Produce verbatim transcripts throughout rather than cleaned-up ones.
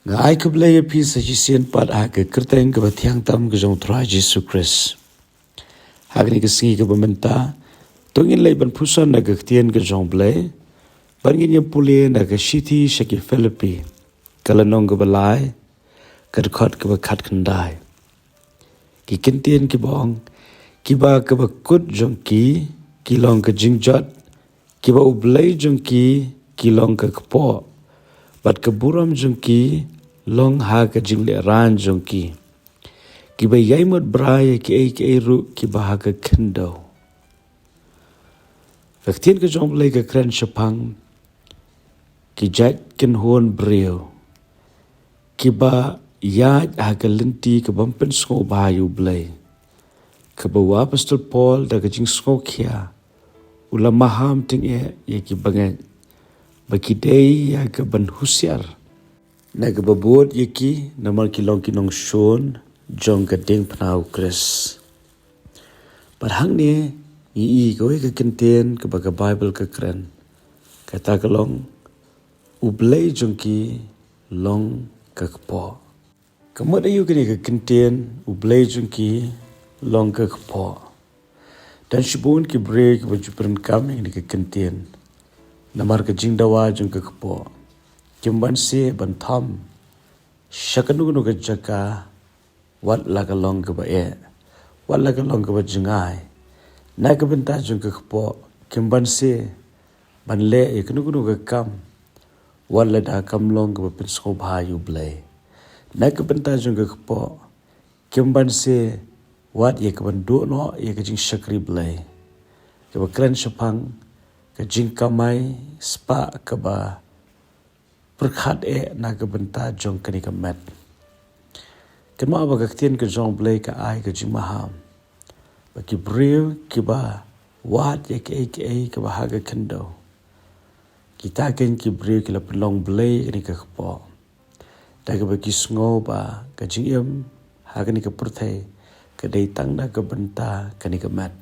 Nga ai khublei ïa phi sa shisien pat ha ka kyrteng kaba thiang tam ka jong u Trai Jisu Khrist. Ha kane ka sngi kaba mynta, to ngin leit ban pule na ka ktien ka jong u Blei, bad ngin ïa pule na ka shithi sha ki Philippi, ka lynnong kaba lai, ka dkhot kaba khatkhyndai. Ki kyntien kiba ong, kiba ka bakut jong ki, ki long ka jingjot, kiba u blei jong ki, ki long ka kpoh, bad ka burom jong ki, long ha ka jinglehrain jong ki. Kiba ïai mut brai ïa kiei kiei ruh kiba ha ka khyndew. Ka ktien ka jong u Blei ka kren shaphang ki jait kynhun briew, kiba ïaid ha ka lynti kabym pynsngewbha ïa u Blei. Kaba u Apostol Paul da ka jingsngewkhia, u la maham tyngeh ïa ki bangeit, ba ki dei ïa ka ban husiar na kaba bud ïa ki, namar ki long ki nongshun jong ka diengphna u Khrist. Bad hangne, ngi i kawei ka kyntien kaba ka Baibl ka kren. Kata ka long, u blei jong ki long ka kpoh. Ka mut aïu kane ka kyntien, u blei jong ki long ka kpoh? Don shibun ki briew kiba ju pyrkhat ïa kane ka kyntien. Namar ka jingdawa jong ka kpoh, kim banse ban thom sha kano kano ka jaka, wat la ka long kaba eh, wat la ka long kaba jngai. Na ka bynta jong ka kpoh, kim banse ban leh ïa kano kano ka kam, wat lada kam long kaba pynsngewbha ïa u Blei. Na ka bynta jong ka kpoh, kim banse wat ïa ka ban duh noh ïa ka jingshakri Blei. Kaba kren shaphang ka jingkamai spah kaba pyrkhat eh na ka bynta jong kane ka met. Kynmaw ba ka ktien ka jong u Blei ka ai ka jingmaham ba ki briew kiba wad ïa kiei kiei kaba ha ka khyndew, kita kein ki briew ki la pynlong blei ïa kane ka kpoh. Da kaba ki sngew ba ka jingim ha kane ka pyrthei ka dei tang na ka bynta kane ka met.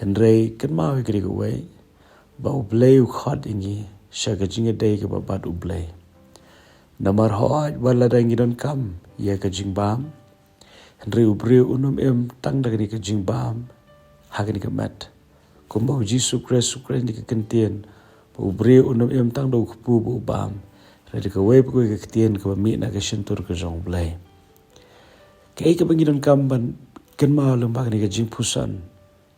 Hynrei kynmaw ïa kane kawei, ba u Blei u khot ïa ngi sha ka jingïadei kaba bad u Blei. Namar hooid wat lada ngi donkam ïa ka jingbam, hynrei u briew un ym im tang da kane ka jingbam ha kane ka met. Kumba u Jisu Khrist u kren ïa ka kyntien ba u briew un ym im tang da u kpu bad u bam, hynrei da kawei pa kawei ka ktien kaba mih na ka shyntur ka jong u Blei. Kaei kaba ngi donkam ban kynmaw lyngba kane ka jingpuson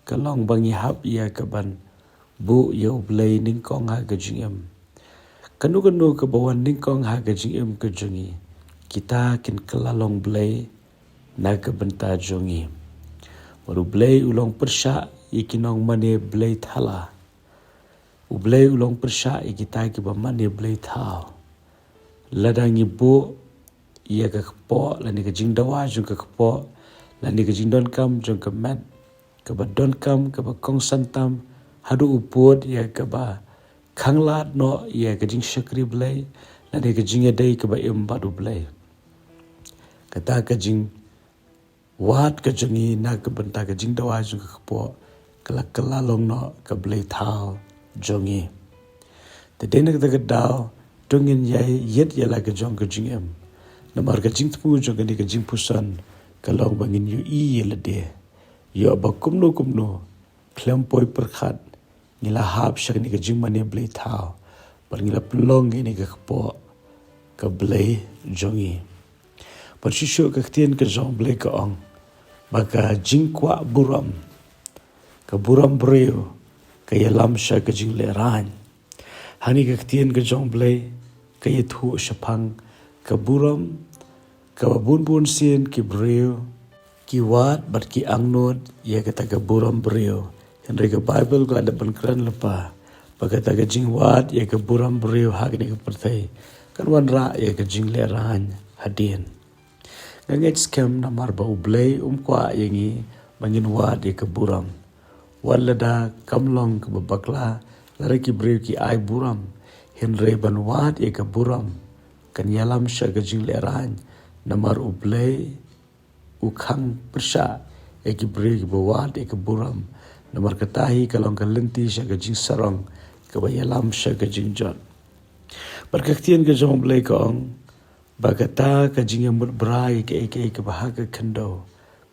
ka long ba ngi hap ïa ka ban buh ïa u Blei nyngkong ha ka jingim. Kano kano kaba wan nyngkong ha ka jingim ka jong ngi, kita kin kylla long blei na ka bynta jong ngi. Bad u Blei u long pyrshah ïa ki nongmane blei thala. U Blei u long pyrshah ïa kita kiba mane blei thaw. Lada ngi buh ïa ka kpoh, lane ka jingdawa jong ka kpoh, lane ka jingdonkam jong ka met, kaba donkam, kaba kongsan tam haduh u pud ïa kaba khanglad noh ïa ka jingshakri Blei, lane ka jingïadei kaba im bad u Blei, kata ka jingwad ka jong ngi na ka bynta ka jingdawa jong ka kpoh ka la kylla long noh ka blei thaw jong ngi. Te dei na kata ka daw, to ngin ïai ïit ïa la ka jong ka jingim. Namar ka jingthmu jong kane ka jingpuson ka long ba ngin ïohi ïa lade, ïoh ba kumno kumno khlem poi pyrkhat ngi la hap sha kane ka jingmane blei thaw, bad ngi la pynlong ïa kane ka kpoh ka blei jong ngi. Bad shuh shuh ka ktien ka jong u Blei ka ong ba ka jingkwah burom, ka burom briew, ka ïalam sha ka jinglehrain. Hangne ka ktien ka jong u Blei ka ïathuh shaphang ka burom kaba bun bun sien ki briew ki wad bad ki angnud ïa kata ka burom briew. Hynrei ka Baibl ka la dep ban kren lypa ba kata ka jingwad ïa ka burom briew ha kane ka pyrthei kan wanrah ïa ka jinglehrain hadien. Nga ngeit skhem namar ba u Blei um kwah ïa ngi ba ngin wad ïa ka burom. Wat lada kam long kaba bakla lada ki briew ki ai burom, hynrei ban wad ïa ka burom kan ïalam sha ka jinglehrain, namar u Blei u khang pyrshah ïa ki briew kiba wad ïa ka burom. Namar kata hi ka long ka lynti sha ka jingsarong kaba ïalam sha ka jingjot. Bad ka ktien ka jong u Blei ka ong Ba kata ka jingïamut bra ïa kaei kaei kaba ha ka khyndew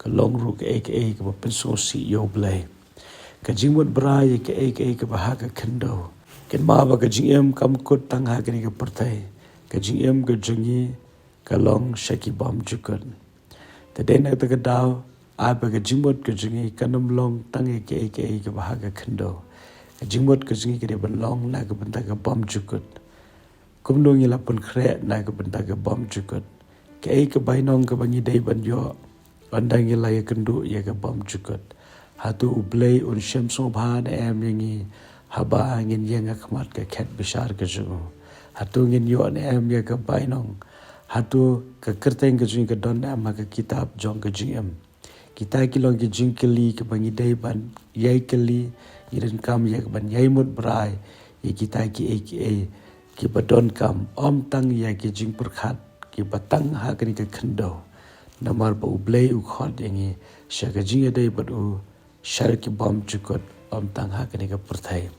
ka long ruh kaei kaei kaba pynsngewsih ïa U Blei. Ka jingmut bra ïa kaei kaei kaba ha ka khyndew. Kynmaw ba ka jingim kam kut tang ha kane ka pyrthei. Ka jingim ka jong ngi ka long sha ki bymjukut. Te dei na kata ka daw, ai ba ka jingmut ka jong ngi kan ym long tang ïa kaei kaei kaba ha ka khyndew. Ka jingmut ka jong ngi ka dei ban long na ka bynta ka bymjukut. Kumno ngi la pynkhreh na ka bynta ka bymjukut. Kaei ka bainong kaba ngi dei ban ïoh ynda ngi la ïakynduh ïa ka bymjukut? Hato U Blei un shem sngewbha ne em ïa ngi haba ngin ïeng ha khmat ka khet bishar ka jong u? Hato ngin ïoh ne em ïa ka bainong? Hato ka kyrteng ka jong ngi ka don ne em ha ka kitab jong ka jingim? Kita ki long ki jingkylli kiba ngi dei ban ïai kylli, ngi donkam ïa ka ban ïai mut bra ïa kita kiei kiei kiba donkam, ym tang ïa ki jingpyrkhat kiba tang ha kane ka khyndew. Namar ba U Blei u khot ïa ngi sha ka jingïadei bad u sha ki bymjukut, ym tang ha kane ka pyrthei.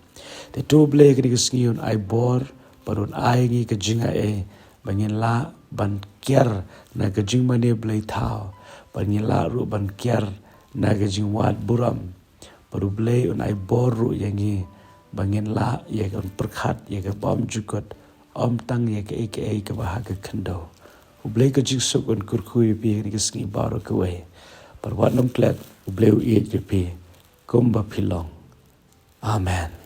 Te to U Blei kane ka sngi un ai bor bad un ai ngi ka jingaiei ba ngin lah ban kiar na ka jingmane blei thaw, ba ngin lah ruh ban kiar na ka jingwad burom. Bad U Blei un ai bor ruh ïa ngi ba ngin lah ïa ka pyrkhat ïa ka bymjukut, ym tang ïa kaei kaei kaba ha ka khyndew. U Blei ka jingsuk un kyrkhu ïa phi kane ka sngi baroh kawei. Bad wat nym klet, U Blei u ïeit ïa phi kumba phi long. Amen.